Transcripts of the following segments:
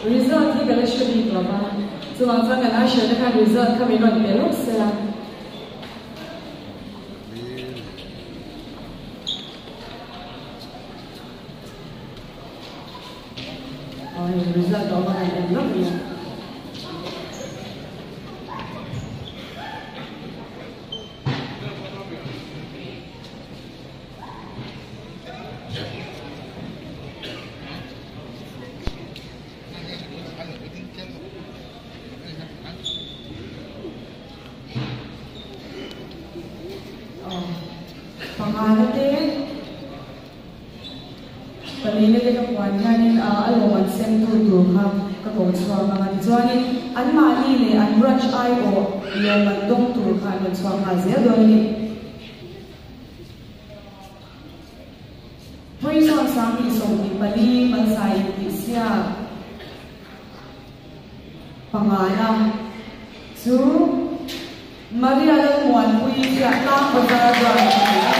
Result hi ka la hre bik lo va, chuvang chuan kan usher te khan result kha min rawn pe lawk sela. Aw hei result a awm a kan en lawk nia. Pangana te Palina te ka puan hianin a lawm an sem tu tur kha ka ko chhuak ang a tichuanin anmahni leh an branch aiawh lawm an dawng tur kha an rawn chhuak nghal zel dawn a ni. Prison 2024 Malsai intihsiak pangana chu Maria Lalmuanpuii chiah tlang bazar branch a ni a.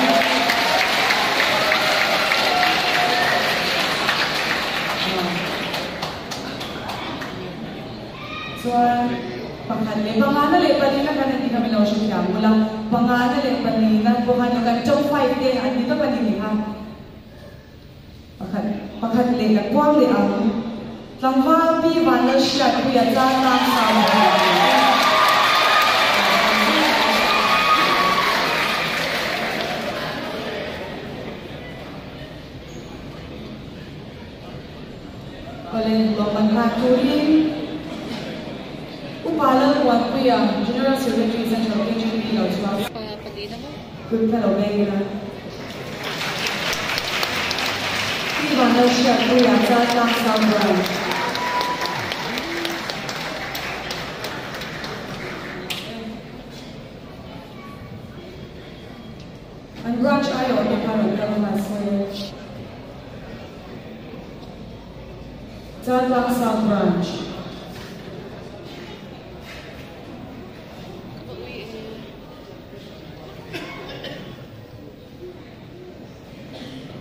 Chuan pakhat leh pangana leh palina kan an tih kha min lo hrethiam bul a, pangana leh palina pawh khan kan top five te an ti tawp a ni ni kha. Pakhat pakhat leh kan puang leh ang. Tlangval Pi Vanlalhriatpuia tan tlang sang a ni a. Awle, lawmman hlan turin Upa Lalmuanpuia, General Secretary Central KGP lo chhuak. Kut ka lo beng ila. Pi Vanlalhriatpuia Chaltlang South Branch. An branch aiawh te kha rawn kal nghal se. Chaltlang South Branch.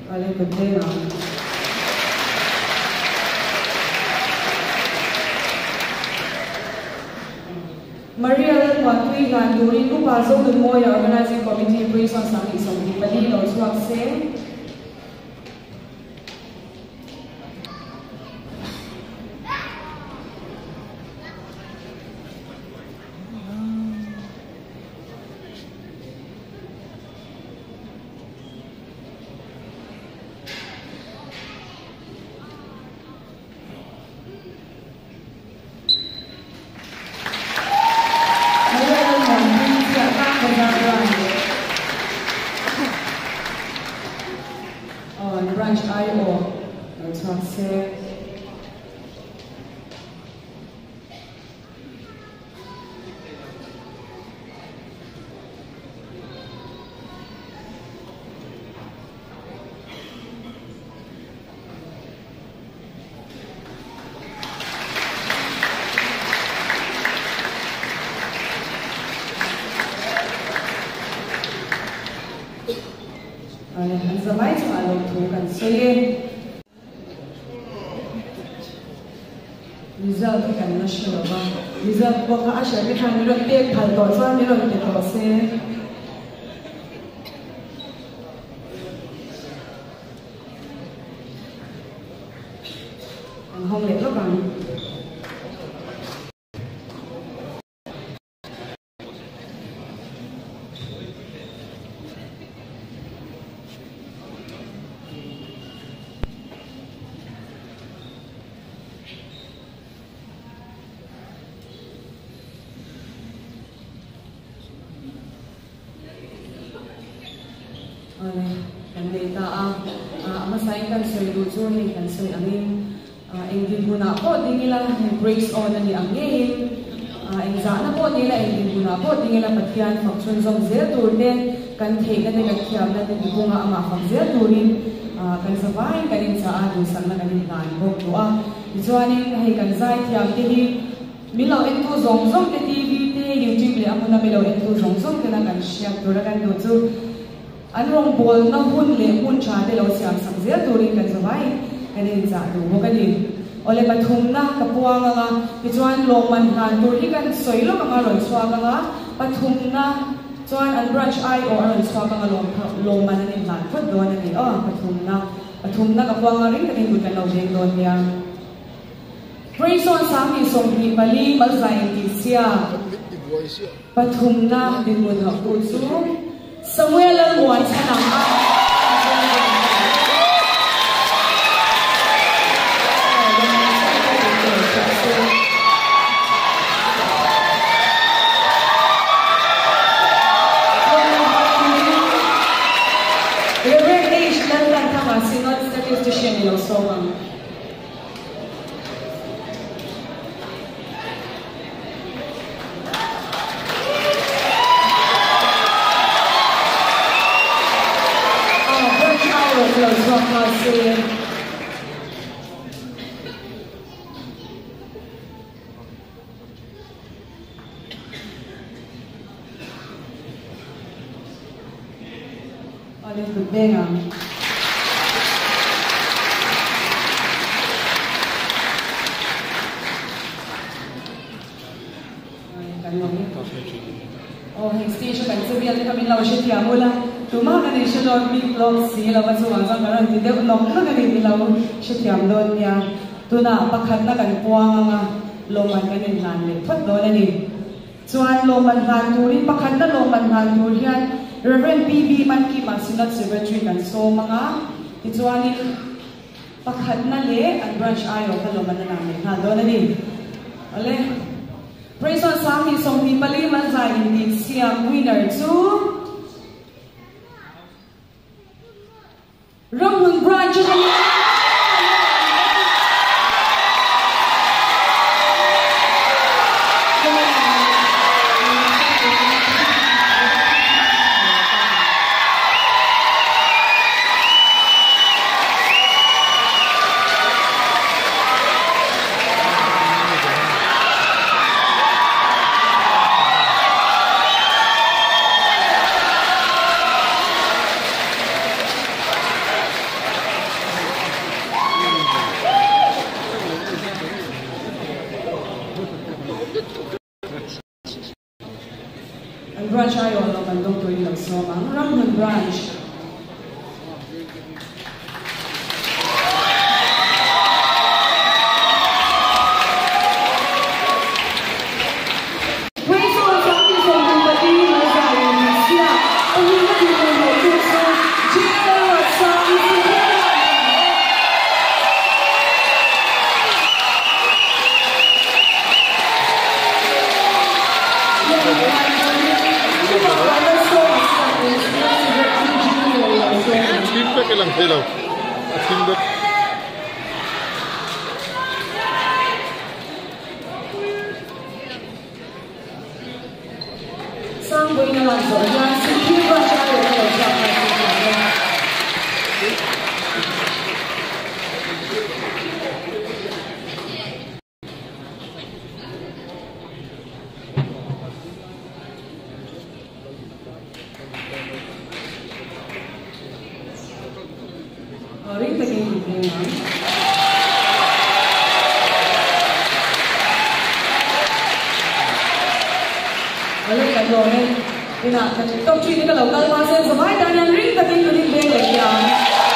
Ale ka deng ang. Maria Lalmuantui hlan turin Upa Zonunmawia Organizing Committee Prison 2024 lo chhuak se. Branch aiawh lo chhuak se. Awle, an zavai chungah lawmthu kan sawi e. Result hi kan la hre lo va, result pawh kha a hre te khan min rawn pek phal tawh chuan min rawn pe tawh se. An hawng leh lawk ang. Awle, kan nei ta a, a hmasain kan sawi duh chu hei kan sawi angin Eng dinhmunah pawh ding ila, hei Grace awn a ni ang ngeiin, eng zahna pawh ni ila, eng dinhmunah pawh ding ila Pathian fak chhunzawm zel tur te, kan theihna te, kan thiamna te tipunga amah fak zel turin kan zavaiin kan inchah a, duhsakna kan inhlan bawk duh a. Tichuanin hei kan zaithiam te hi min lo entu zawng zawng te, TV te, YouTube leh a hmuna min lo entu zawng zawng tena kan hriat tura kan duh chu, An rawngbawlna hun leh hmun tha te lo siam sak zel turin kan zavaiin kan inchah duh bawk a ni. Awle pathumna ka puang anga tichuan lawmman hlan tur hi kan sawi lawk anga rawn chhuak anga pathumna chuan an branch aiawh a rawn chhuak anga lawm lawmman an inhlan phawt dawn a ni aw pathumna pathumna ka puang a ring takin kut kan lo veng dawn nia. Praise on 2024 malzai intihsiak pathumna dinhmun hauhtu chu Samuel Lalmuanchhana a Rev. H. Laltanthanga Synod Statistician i lo sawm ang. Branch aiawh lo chhuak nghal se. Awle kut veng ang. Kan lo Aw hei stage a kan che vel te kha min lo hrethiam ula tumah kan inhre dawn bik lawk si lo a chungah chuan kan rawn ti deuh nawk nawk a ni min lo hrethiam dawn nia tunah pakhatna kan puang anga lawmman kan inhlan leh phawt dawn a ni. Chuan lawmman hlan turin pakhatna lawmman hlan tur hian Rev. PB Mankima Synod Secretary kan sawm ang a, tichuanin pakhatna leh an branch aiawh kha lawmman a lang leh nghal dawn a ni. Awle. Praise on 2024 Malzai intihsiak winner chu Ramhmun Branch a ni. An branch aiawh lo kan doctor in lo sawm ang. Ramhmun branch. Praise on 2024 Malzai Siak pahnihna dinhmun hauhtu chu JL Ruatsang Sihena a ni e. Thim vek i lang thei lo a thim vek. Sangpuiin a lak zawh hian Sikkim Branch aiawh ka lo chhuak nghal thei thin e. Ring takin in veng ang. Awle kan lawm e. Inah kan top three te ka lo kal hma sen zavai tan hian ring takin kan in veng leh hian.